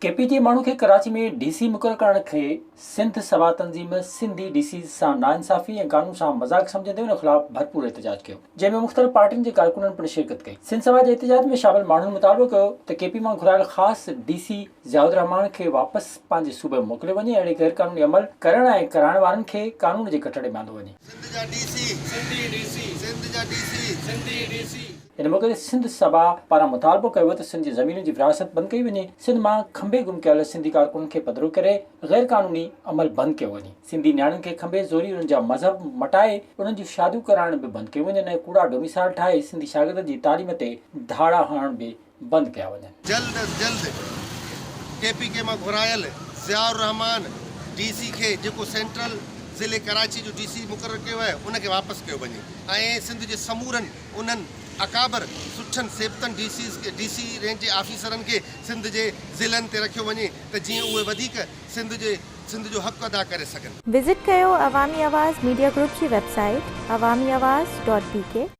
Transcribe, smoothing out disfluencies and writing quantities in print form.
ڪي P جي ماڻهو کي ڪراچي ۾ ڊي سي مقرر ڪرڻ کي سنڌ سڀا تنظيم سنڌي ڊي سيز سان ناانصافي ۽ قانون سان مذاق سمجهندي ان خلاف ڀرپور احتجاج ڪيو جنهن ۾ مختلف پارٽين جي ڪارڪنن پڻ شرڪت ڪئي. سنڌ سڀا جي احتجاج ۾ شامل ماڻهن مطالبو ڪيو ته ڪي پي مان گهرايل خاص ڊي سي ضياء الرحمان کي واپس پنهنجي صوبي ۾ موڪليو وڃي اهڙي غيرقانوني عمل ڪرڻ ۽ ڪرائڻ وارن کي قانون جي ڪٽهڙي ۾ آندو وڃي. سنڌ جا D C Sindhi D C Sindh جا D C Sindhi D C. ان موقعي تي سنڌ سڀا پاران مطالبو ڪيو ويو ته سنڌ جي زمينن جي ورهاست بند ڪئي وڃي، سنڌ مان کنڀي گم ڪيل سنڌي ڪارڪنن کي پڌرو ڪري غير قانوني عمل بند ڪيو وڃي، سنڌي نياڻين کي کنڀي زوري انهن جا مذهب مٽائي انهن جون شاديون ڪرائڻ به بند ڪيون وڃن ۽ ڪوڙا ڊوميسائل ٺاهي سنڌي شاگردن جي تعليم تي ڌاڙا هڻڻ به بند ڪيا وڃن. جلد از جلد ڪي پي ڪي مان گهرايل ضياء الرحمان ڊي سي کي جيڪو سينٽرل ضلعي ڪراچي جو ڊي سي مقرر ڪيو آهي ان کي واپس ڪيو وڃي ۽ سنڌ جي سمورن انهن اڪابر سٺن سيبتن ڊي سيز کي ڊي سي رينج جي آفيسرن کي سنڌ جي ضلعن تي رکيو وڃي ته جيئن اهي وڌيڪ سنڌ جي سنڌ جو حق ادا ڪري سگهن. وزٽ ڪيو عوامي آواز ميڊيا گروپ جي website Awami Awaz dot B K.